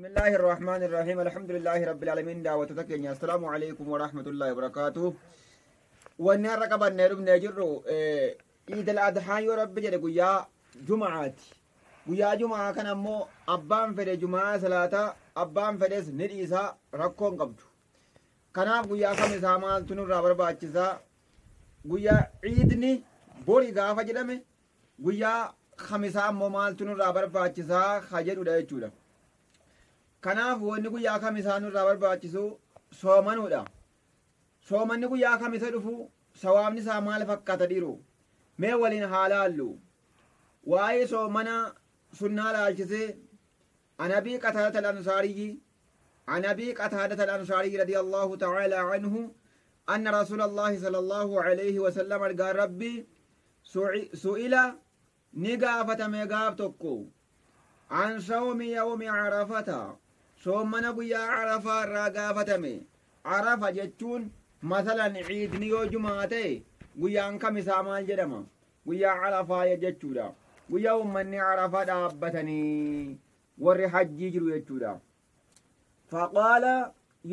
بسم الله الرحمن الرحيم الحمد لله رب العالمين دعوتك يا السلام عليكم ورحمة الله وبركاته. Wanni har'a qabannee dhufnee jirru Iid al-Adhaa yoo Rabbi jedhe guyyaa Jumaati. Guyyaa Jumaa kana ammoo abbaan fedhe Jumaa salaataa, abbaan fedhes ni dhiisaa, rakkoo hin qabdu. Kanaaf guyyaa kamisaa maaltu nurraa barbaachisaa? Guyyaa ciidni bori gaafa jedhame guyyaa kamisaa ammoo maaltu nurraa barbaachisaa ka jedhudha jechuudha. Kanaaf wanni guyyaa kamisaa nurraa barbaachisu soomanuudha. Soomanni guyyaa kamisa dhufu sawaabni isaa maal fakkaata dhiiru? Mee waliin haa laallu. Waa'ee soomana sunnaa laalchisee an Abii Qataadata al-Ansaariyyi an Abii Qataadata al-Ansaariyyi radiyallahu ta'ala anhu anna Rasuulallahi sallallahu alayhi wa sallam ergaan Rabbii su'ila ni gaafatame gaaf tokko an sawmi yawmi arafata soomana guyyaa Arafaa irraa gaafatame. Arafa jechuun masalan ciidni yoo jumaa ta'e guyyaan kamisaa maal jedhama? Guyyaa Arafaa jechuudha. Guyyaa uummanni Arafaa dhaabbatanii warri hajjii jiru jechuudha. Faqaala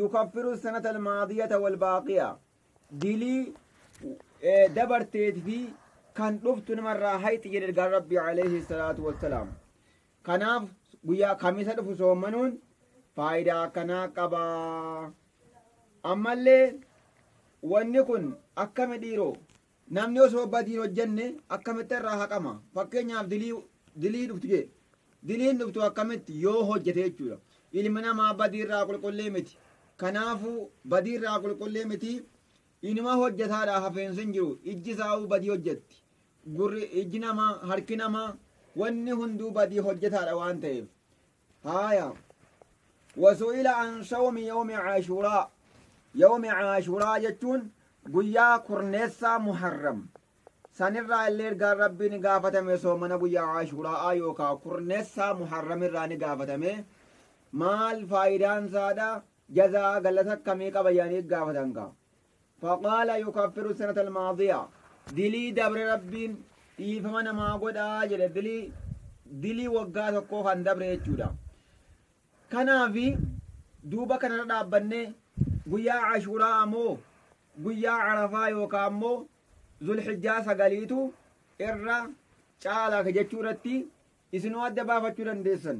yukaffiru sanata almaadiyata walbaaqiya dilii dabarteet fi kan dhuftu namarraa hayxi jedhe ergaan Rabbii alayhi salaatu wassalaam. Kanaaf guyyaa kamisa dhufu soommanuun faayidaa akkanaa qaba. Ammallee wanni kun akkami dhiiroo namni osoo badiin hojjenne akkamitti irraa haqama? Fakkeenyaaf dilii dhuftu jedhe. Diliin dhuftu akkamitti yoo hojjete jechuudha. Ilmi namaa badii irraa qulqullii miti. Kanaafuu badii irraa qulqullii miti. Inuma hojjetaadha hafeensi hin jiru. Ijji isaa'uu badii hojjetti. Gurri ijji namaa harki namaa wanni hunduu badii hojjetaadha waan ta'eef. Haaya. Wasu'ila an sawmi yawmi Ashuuraa. Yawmi Ashuuraa jechuun guyyaa kurneessaa Muharram. Sanirraa illee ergaan Rabbii ni gaafatame soomana guyyaa Ashuuraa yookaan kurneessaa Muharram irraa ni gaafatame. Maal faayidaan isaadha? Jazaa galata akkamii qaba jedhanii gaafatan kaa. Faqaala yukaffiru sanata almaadiya. Dilii dabre Rabbiin dhiifama namaa godhaa jedhe. Dilii waggaa tokkoo kan dabre jechuudha. Kanaafi duuba kanarra dhaabbannee guyyaa Ashuuraa ammoo guyyaa Arafaa yookaan ammoo Zulhijjaa 9tu irra caala jechuu irratti isinuu adda baafachuu dandeessan.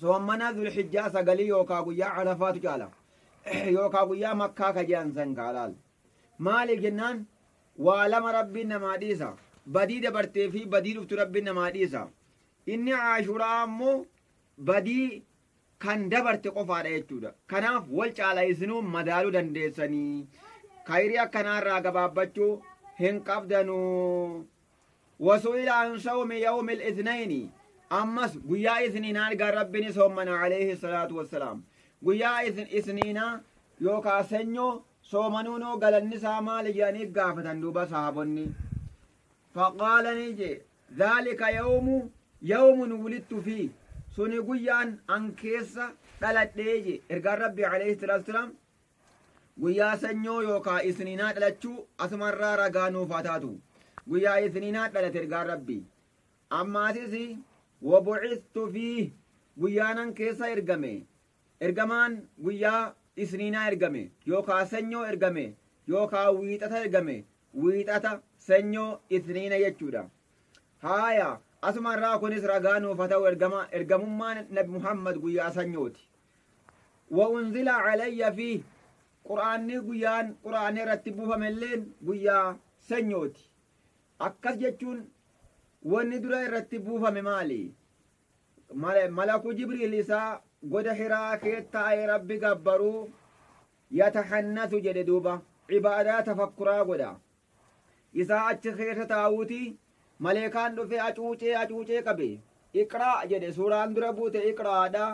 Soommana Zulhijjaa 9 yookaan guyyaa Arafaatu caala yookaan guyyaa Makkaa ka jedhan san kaalaal. Maaliif jennaan waa lama Rabbiin namaa dhiisa. Badii dabartee fi badii dhuftu Rabbiin namaa dhiisa. Inni Ashuuraa ammoo badii kan dabarte qofaadha jechuudha. Kanaaf wal caala isinuu madaaluu dandeessanii. Kayrii akkanaarraa gabaabbachuu hin qabdanuu. Wasu'ila an sawmi yawmil ithnayni. Ammas guyyaa isniinaa ergaan Rabbiin soommana alayhi salaatu wassalaam. Guyyaa isniinaa yookaan senyoo soomanuunoo galanni isaa maali jedhanii gaafatan duuba sahaabonni. Faqaala ni jee dhaalika yawmun wulidtu fii. Suni guyyaan an keessa dhaladhee je ergaan Rabbi alayhi salaatu wassalaam guyyaa sanyoo yookaan isniinaa dhalachuu asumarraa ragaa nuuf haa taatu. Guyyaa isniinaa dhalate ergaan Rabbi. Ammaasis wabucistu fii guyyaan an keessa ergame. Ergamaan guyyaa isniinaa ergame yookaan sanyoo ergame yookaan wiixata ergame. Wiixata sanyoo isniina jechuudha. Haaya asumarraa kunis ragaa nuuf haa ta'u ergamummaan Nabi Muhammad guyyaa sanyooti. Wa unzila alayya fi quraanni guyyaan quraanni irratti buufamelleen guyyaa sanyooti. Akkas jechuun wanni dura irratti buufame maali? Malaku Jibriil isaa goda Hiraa keessa taa'ee Rabbi gabbaruu yatahannasu jedhe duuba ibaadaa tafakkuraa godha. Isaa achi keessa taa'uuti maleekaan dhufee acuucee acuucee qabe. Iqraa jedhe suuraan dura buute iqraadha.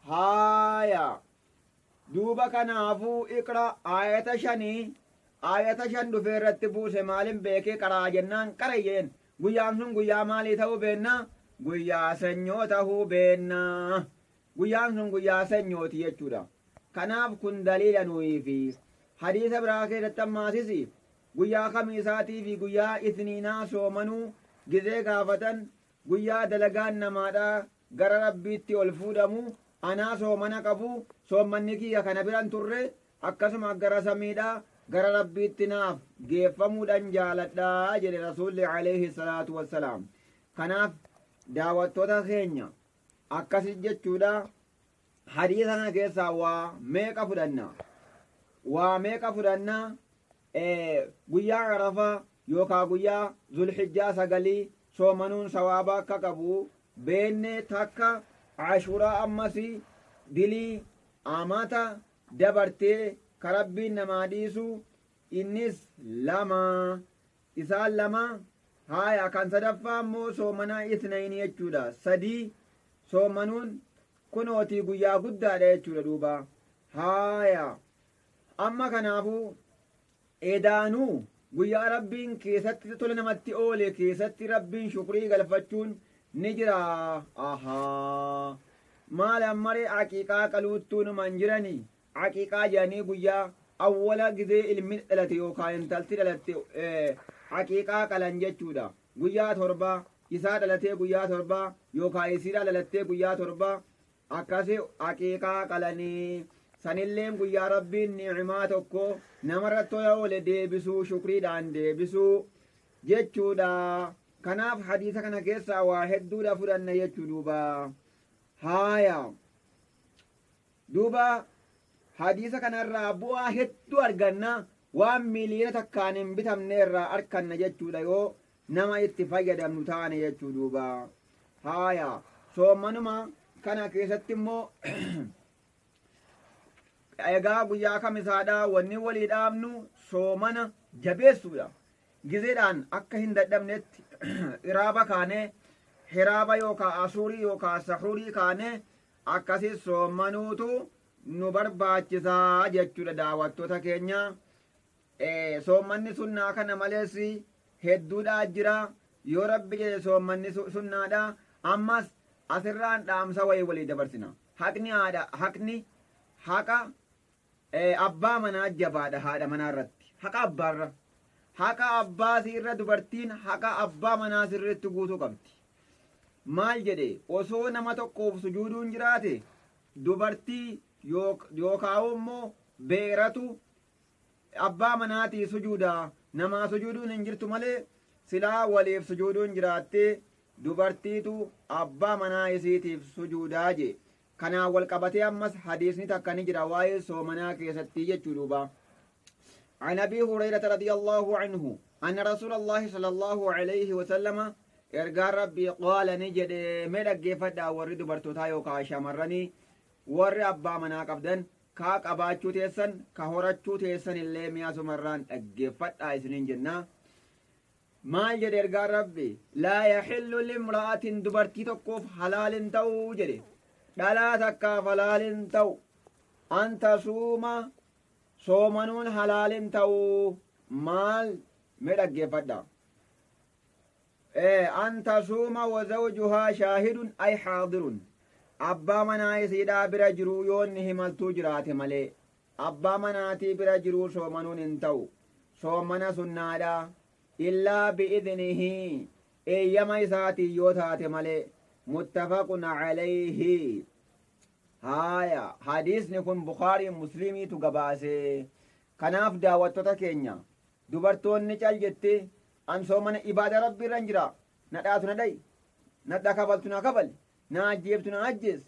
Haaya duuba kanaafuu iqra aayata 5 aayata 5 dhufee irratti buuse maalin beekee qaraa jennaan qara jeen. Guyyaan sun guyyaa maalii ta'uu beennaa? Guyyaa sanyoo ta'uu beennaa. Guyyaan sun guyyaa sanyooti jechuudha. Kanaaf kun daliila nuyiifi. Hadiisa biraa keessatti ammaasis guyyaa kamiisaatii fi guyyaa isniinaa soomanuu gizee gaafatan guyyaa dalagaan namaadhaa gara Rabbiitti ol fuudhamu Anaa soomana qabu, soommanni kiyya kana biran turre, akkasuma gara samiidha gara Rabbiitti naaf geeffamuudhaan jaaladhaa jedhe Rasuulli alayhi salaatu wassalaam. Kanaaf daawwattoota keenya, akkasi jechuudha. Hadiisa kana keessaa waa meeqa fudhanna? Waa meeqa fudhanna? Guyyaa Arafaa yookaan guyyaa Zulhijjaa 9 soomanuun sawaaba akka qabu beenne. Takka Ashuraa, ammas dilii amata dabartee ka Rabbiin namaa dhiisu, innis lama, isaan lama. Haya, kan sadaffaa immoo soomana isnayni jechuudha. Sadii soomanuun kunootii guyyaa guddaadha jechuudha duuba. Haya, amma kanaafuu edaanuu guyyaa Rabbiin keessatti tola namatti oole keessatti Rabbiin shukrii galfachuun ni jira. Ahaa, maal ammaree aqiiqaa qaluuttuu numan jiranii? Aqiiqaa jedhanii guyyaa awwala gizee ilmi dhalate yookaan intalti dhalatte aqiiqaa qalan jechuudha. Guyyaa 7 isaa dhalatee, guyyaa 7 yookaan isiidhaa dhalattee guyyaa 7 akkasi aqiiqaa qalanii. Sanilleen guyyaa Rabbiin ni'imaa tokko namarratti tola oole deebisuu, shukriidhaan deebisuu jechuudha. Kanaaf hadiisa kana keessaa waa hedduudha fudhanna jechuu duuba. Haaya, duuba hadiisa kanarraa bu'aa hedduu arganna, waan 1 miiliyoona hin bitamne irraa arganna jechuudha, yoo nama itti fayyadamnu taane jechuu duuba. Haaya, soommanuma kana keessatti immoo egaa guyyaa kamisaadha wanni walii dhaabnu soomana jabeessuudha. Gizeedhaan akka hin dadhabnetti iraaba kaanee, hiraaba yookaan asuurii yookaan sahurii kaanee akkasi soomanuutu nu barbaachisaa jechuudha, daawwattoota keenya. Soommanni sunnaa kana malees hedduudhaa jira. Yoo Rabbi jedhe soommanni sunnaadha. Ammas asirraan dhaamsa wayii walii dabarsina. Haqni haadha, haqni haqa abbaa manaa jabaadha haadha manaa irratti. Haqa abbaarra. Haqa abbaa irra dubartiin haqa abbaa manaa sirriitti guutuu qabdi. Maal jedhe? Osoo nama tokkoof sujuuduun jiraate dubartii yookaan immoo beeratu abbaa manaatii sujuuda. Namaa sujuuduun hin jirtu malee, silaa waliif sujuuduun jiraattee dubartiitu abbaa manaa isiitiif sujuudaa je. Kanaan wal qabatee ammas hadiisni takka ni jira waa'ee soomanaa keessatti jechuu duuba. عن أبي هريرة رضي الله عنه أن رسول الله صلى الله عليه وسلم، ergaan Rabbii، قال ni jedhe. Mee dhaggeeffadhaa warri dubartootaa yookaan shamarranii, warri abbaa manaa qabdan, kaa qabaachuu teessan, ka horachuu teessan illee mi'a sumarraan dhaggeeffadhaa isiniin jenna. Maal jedhe ergaan Rabbi? لا يحل لامرأة، dubartii tokkoof halaal hin ta'uu jedhe, dhalaa takkaaf halaal hin ta'u, أن تصوم، soomanuun halaal hin ta'uu. Maal? Mee dhaggeeffadhaa. أن تصوم وزوجها شاهد أي حاضر، abbaa manaa isiidhaa bira jiruu yoo inni himaltuu jiraate malee, abbaa manaatii bira jiruu soomanuun hin ta'u soomana sunnaadha, إلا بإذنه، eeyyama isaatii yoo taate malee. متفق عليه. Haaya, hadiisni kun Bukaarii Musliimiitu gabaase. Kanaaf daawwattoota keenya, dubartoonni cal jette an soomana ibaada Rabbi irra jira, na dhaatu na dhayi, na kabaltu na kabali, na ajjeeftu na ajjees,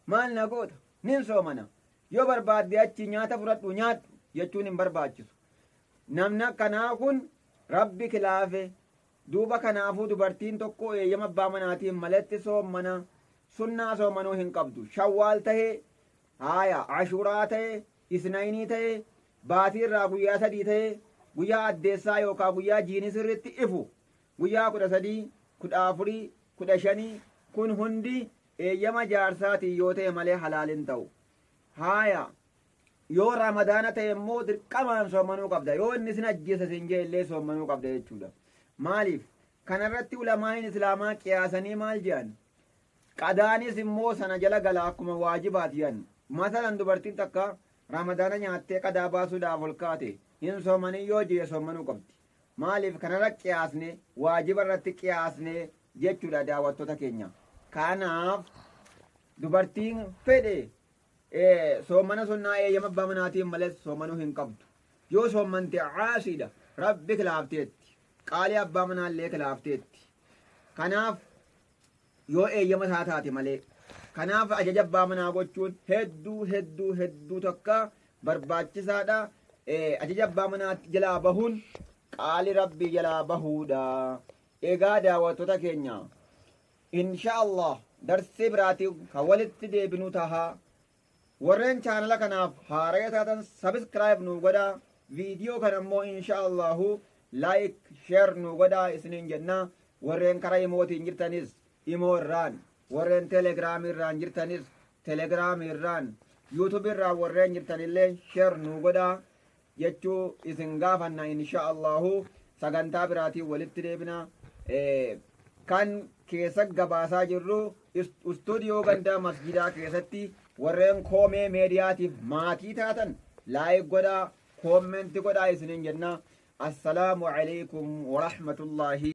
maal na goota, nin soomana, yoo barbaadde achi nyaata fudhadhu nyaadhu jechuun hin barbaachisu. Namni akkanaa kun Rabbi kilaafe duuba. Kanaafuu dubartiin tokko eeyyama abbaa manaatiin malatti soomana sunnaa soomanuu hin qabdu. Shawwaal tahee, haaya, Ashuuraa ta'e, isnaynii ta'e, baatii irraa guyyaa 3 ta'e, guyyaa addeessaa yookaan guyyaa jiini sirritti ifu, guyyaa 13, 14, 15, kun hundi eeyyama jaarsaatiin yoo ta'e malee halaal hin ta'u. Haaya, yoo Ramadaana ta'e immoo dirqamaan soomanuu qabda. Yoo inni sin ajjeesa sin jee illee soomanuu qabda jechuudha. Maaliif? Kanarratti ulamaa'iin islaamaa qiyaasanii maal jedhan? Qadaanis immoo sana jala gala, akkuma waajibaati jedhan. Masalan, dubartiin takka Ramadaana nyaattee qadaa baasuudhaaf ol kaate, hin soomanii yoo jee soomanuu qabdi. Maaliif? Kanarra qiyaasne, waajiba irratti qiyaasne jechuudha, daawwattoota keenya. Kanaaf Dubartiin fedhe soomana sunnaa eeyyama abbaa manaatiin malee soomanuu hin qabdu. Yoo soomante caasiidha. Rabbi kilaafteetti. Qaalii abbaa manaallee kilaafteetti. Kanaaf yoo eeyyama isaa taate malee. Kanaaf ajaja abbaa manaa gochuun hedduu hedduu hedduu tokko barbaachisaadha. Ajaja abbaa manaa jalaa bahuun qaali rabbii jalaa bahuudha. Egaa daawwattoota keenya, insha Allah darsii biraatiin kan walitti deebinu taha. Warreen chaanala kanaaf haaraya taatan subscribe nu godhaa. Viidiyoo kana immoo insha Allahu like, share nu godhaa isiniin jenna. Warreen karaa imootiin jirtanis imoo irraan, warreen telegiraamii irraan jirtanis telegiraamii irraan, yuutuub irraan warreen jirtanillee share nu godhaa jechuu isin gaafanna. Insha Allahu sagantaa biraatiin walitti deebina. Kan keessa gabaasaa jirru istuudiyoo gandaa masjidaa keessatti. Warreen koomee meediyaatiif maatii taatan like godhaa, comment godhaa isiniin jenna. Assalaamu alaikum warahmatullaahi.